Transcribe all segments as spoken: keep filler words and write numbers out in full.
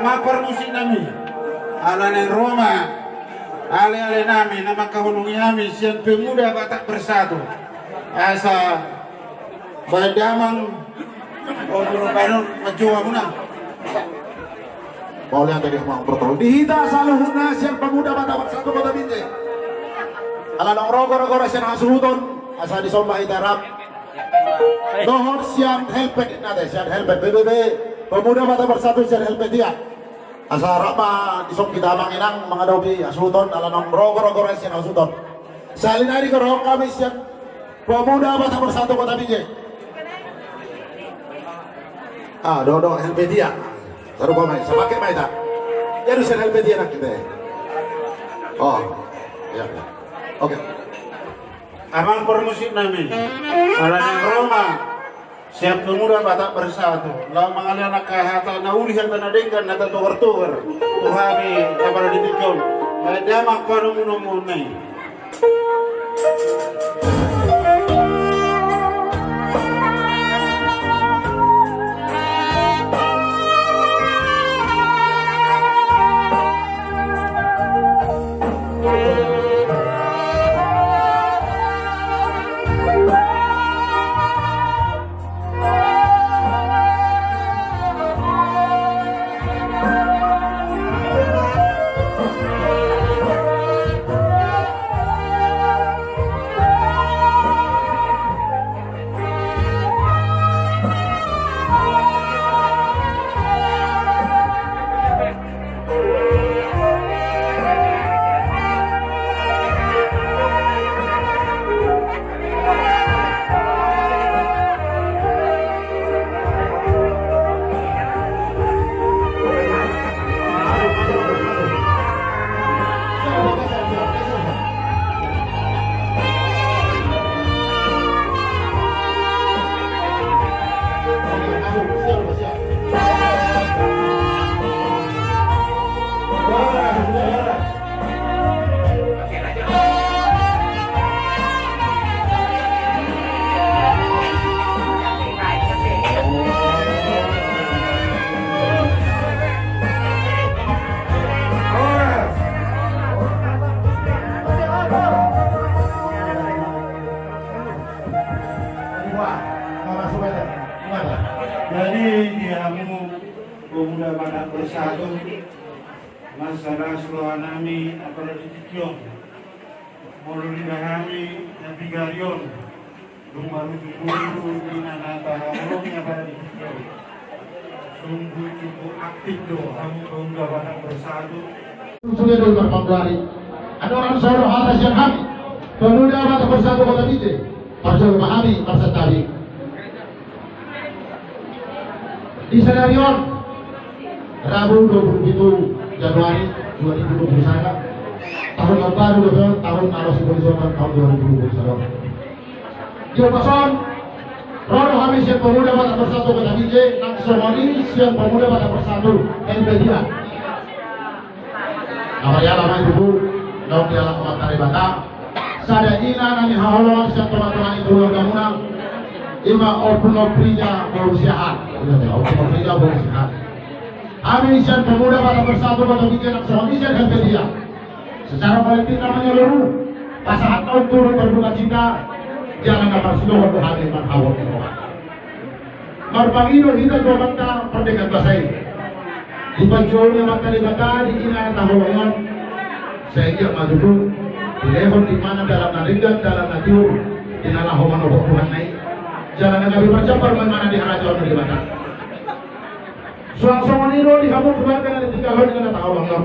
Parmusik nami, ala naeng ro ma ale-ale nami na mangkaholongi hami sian Pemuda Batak Bersatu. Asa baen damang, o, bulu panun, manjua muna. Mauliate di amang protokol. Di hita saluhutna sian Pemuda Batak Bersatu Kota Binjai. Ala naeng ro gora-gora sian hasuhuton, asa disomba hita rap. Dohot sian helpet, nate, sian helpet B B B, Pemuda Batak Bersatu sian helpet dia. Asa rap ma dison hita amang inang mangadopi hasuhuton, ala naeng ro gora-gora sian hasuhuton. Sahali nai digorakhon hami sian Pemuda Batak Bersatu Kota Binjai. Ah, do, do, helpet dia. Taruh kau main, sama kayak main tak? Ya, lu sian helpet dia nak kita. O, ya, ya. Oke. Amang parmusik nami, ala naeng ro ma sian Pemuda Batak Bersatu, laho mangalehon angka hata na uli, hata na denggan, na tatogar-togar tu hami na paraditik on. Baen damang panomu-nomuon nai. Jadi di hamu Pemuda Batak Bersatu, masalah suruhan nami apala di tikiong. Molo di hami na pigarion, dung marujuk guru di na na tahaholongi apala di tikiong. Sungguh cukup aktif do hamu Pemuda Batak Bersatu. Sudah dulu berpangguari. Ada orang soro hata sian hami Pemuda Batak Bersatu Kota Binjai. Parjolo ma hami marsantabi. Di sadari on, Rabu dua puluh pitu Januari dua ribu dua puluh sada, tahun na baru do, tahun na ro sian Tuhan, tahun dua ribu dua puluh sada. Di ombas on, ro do hami sian Pemuda Batak Bersatu Kota Binjai, nang songon i sian Pemuda Batak Bersatu N P dia. Na mariala ma i tutu, naung dialap Amanta Debata. Sada ina na nihaholongan sian tonga-tonga ni keluargamuna, i ma Ompu Noprija boru Siahaan. Ompu Noprija boru Siahaan. Hami sian Pemuda Batak Bersatu Kota Binjai nang songon i sian N P dia. Secara kolektif namanya luru, pasahat on turut berduka cita, jala na marsidohot do hami marhabot ni roha. Marpangido hita tu Amanta pardenggan basa i. Dipanjou ni Amanta Debata di ina na tahaholongi on. Sai anggiat ma tutu dilehon di imana dalan na denggan, dalan na tiur, di na laho manopot Tuhan na i. Jala na gabe marjambar ma imana di harajaon ni Debata. Suang songon i do di hamu keluarga na di tinggal on, di na tahaholongi on.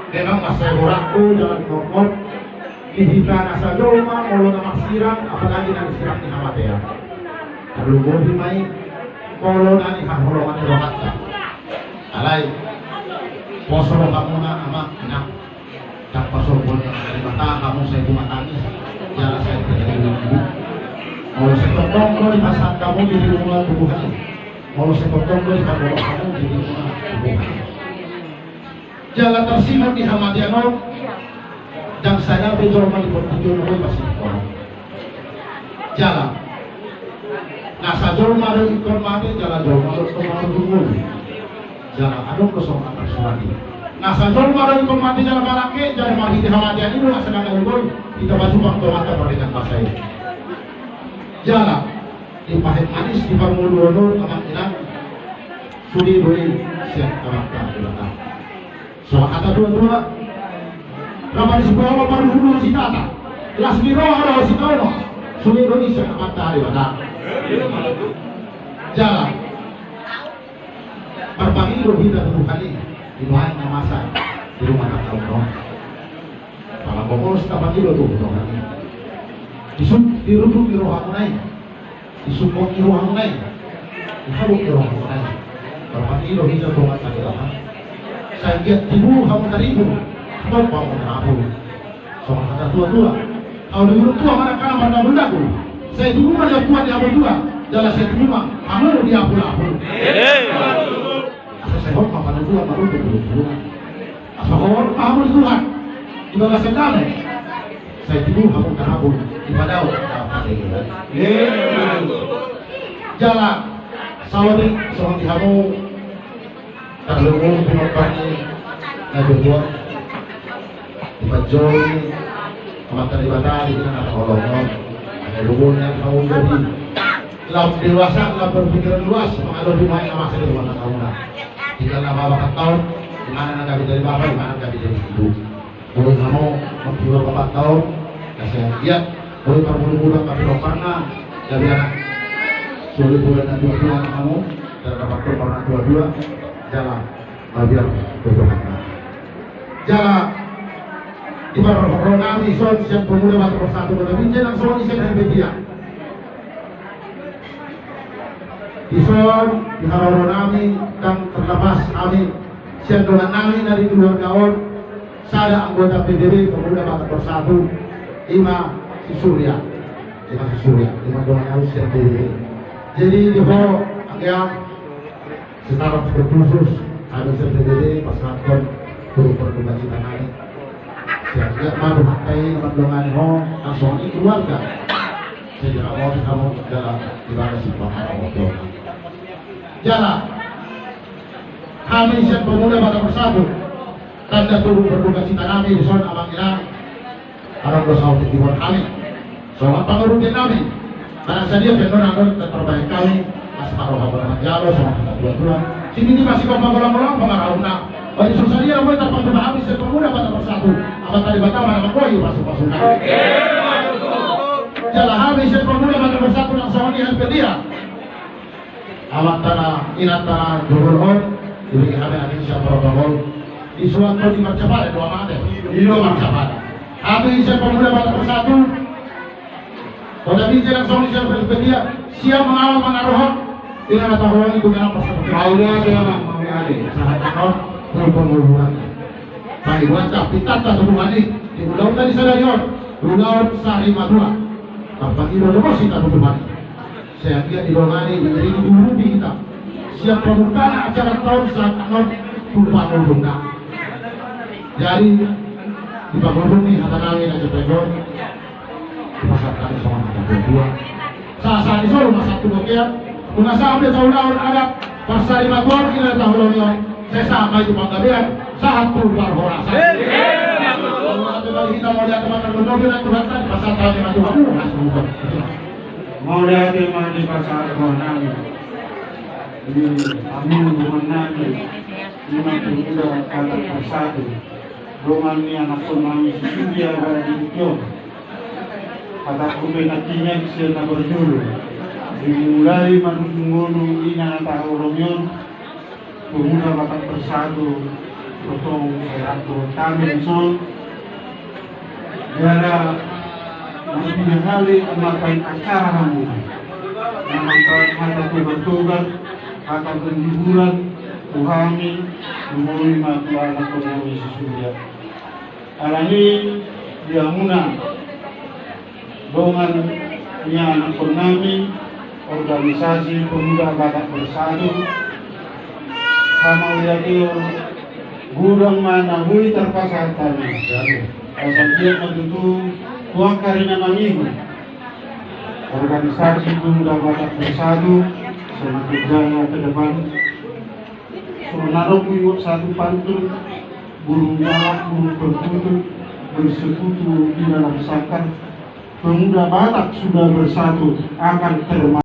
Memang mansai borat do jala nongkot di hita na sajolma molo na marsirang, apalagi na marsirang ni hamatean. Tarlumobi ma i molo na nihaholongan ni rohanta. Alai, pos rohamuna, amang, inang. Ndang pasombon ni Debata hamu sai tumatangis jala sai terjadi. Molo sai tongtong do dipasahat hamu di lingkungan tubuhan i. Molo sai tongtong do dipaboa hamu di lingkungan tubuhan i. Jala tarsingot di hamatean on, ndang sada pe jolma di portibi on na boi pasingot. Jala na sajolma do ingkon mate, jala jolma do ingkon mate. Jala adong do songon na tarsurat i. Na sahat ma do ingkon mate jala balangke, jala marhite hamatean i do asa na gabe gol, hita pajumpang tu amanta pardenggan basa i. Jala dipahet manis, diparngoluhon amang inang, sude do i sian amanta Debata. Songon hata tuatua, rap ni sipaongo parluhut sitata, las ni roha do sitaono, sude do i sian amanta Debata. Jala marpangido hita tu Tuhan i, di nuaeng na masa di rumah tangga on. Pala bohos tapangido tu Tuhan i. Di suk, di ruduk ni rohamuna i. Di suk ni rohamuna i. Di habot ni rohamuna i. Marpangido hita tu Tuhan i. Sai anggiat tibu hamu taribur, hompa hamu tarabur. Songon hata tuatua. Ahu di guru tua manang kana marnabul-nabul. Sai tibu ma di apuan di apuan tua. Jala sai tibu ma hamu di apul-apul. Asa sai hot ma panutuan, panutuan, panutuan. Asa hot ma hamu di Tuhan. Di bagasan dame. Sai tibu hamu tarabul. Di padao. Jala saotik songon di hamu. Tarlumobi ma panggi na jolo dipanjori Amanta Debata di na taholongon. Ada lumobi na hamu jadi lam dewasa, lam berpikiran luas, mangadopi nuaeng na masa di rumah tanggamuna. Tinggal na bapak taon, di mana na gabe jadi bapak, di mana na gabe jadi ibu. Boi hamu mangkibar bapak taon, na sai anggiat boi parmudamudam, gabe romparna, gabe anak. Soli bulan na dua bulan hamu, dan dapat romparna dua-dua, jala mabiar tu Tuhan. Jala diparrohanami dison sian Pemuda Batak Bersatu Kota Binjai nang songon i sian Helvetia. Dison diharoro nami, dan terlepas hami sian dongan nami na di keluarga on, sada anggota P B B, Pemuda Batak Bersatu, ima si Surya. Ima si Surya, ima dongan nami sian P B B. Jadi di ho, anggia, secara terkhusus hami sian P B B pasahathon turut berduka cita nami. Sian dia ma tu hata i mandongani ho, langsung i keluarga. Jadi hamu, hamu jala di bagasan pangaranto. Jala hami sian Pemuda Batak Bersatu, tanda turut berduka cita nami dison, amang inang. Adong do saotik diboan hami songon pangurupion nami. Manang sadia pe annon, annon tarbahen hami, asa ma roha bona manjalo songon hata tuatua. Sititi ma sigompa, golanggolang pangarahutna. Bani so sadia boi tarpatupa hami sian Pemuda Batak Bersatu, Amanta Debata ma na manggohi pasupasuna. Jala hami sian Pemuda Batak Bersatu nang songon i Helvetia, amanta na, inanta na jogor on, dibege hami angka sian protokol. Disuanhon di marcapada do amang ate. I do marcapada. Hami sian Pemuda Batak Bersatu Kota Binjai nang songon i sian Helvetia, siap mengawal, mangaruhon, di na taholongi tu na pasahathon. Mauliate, amang, mauliate. Sahat on tu pangoluan. Sai buat dah pitanta tu Tuhan i di ulaon na di sadari on, ulaon sari matua. Tarpangido do muse hita tu Tuhan i. Sai anggiat didongani, jadi diurupi hita sian pamurtana acara taon sahat annon tu pangujungna. Jadi di pangujung ni hata nami na jempek on, dipasahat hami songon hata tuatua. Sahat-sahat ni solu ma sahat tu bontean. Nunga sahat be tu ulaon adat parsari matua on, di na taholongi on. Sai sahat ma i tu panggabean, sahat tu parhorasan. Mauliate ma di hita, mauliate ma tarlumobi nang tu Tuhanta, dipasahat hami ma tu hamu hasuhuton. Mauliate ma dipasahat Tuhan nami. Di hamu dongan nami, ima Pemuda Batak Bersatu, dongan ni anakkon nami si Surya Radityo. Hatangku pe nangkin sian na parjolo, dimulai manang ngolu i na taholongi on, Pemuda Batak Bersatu, tong sai rap dohot hami dison. Jala marpinahali mambahen acara hamu, mambahen hata togar-togar, hata penghiburan tu hami, tu hami ma tu anakkon nami si Surya. Alani i di hamuna dongan ni anakkon nami, organisasi Pemuda Batak Bersatu, hamauliateon godang ma na boi tarpasahat hami. Asa dia ma tutu tu angka ari na mangihut, organisasi Pemuda Batak Bersatu semakin jaya ke depan. Nadong iwak satu pantun, burung jalak, burung perkutut, bersekutu di dalam sangkar. Pemuda Batak sudah bersatu akan terma-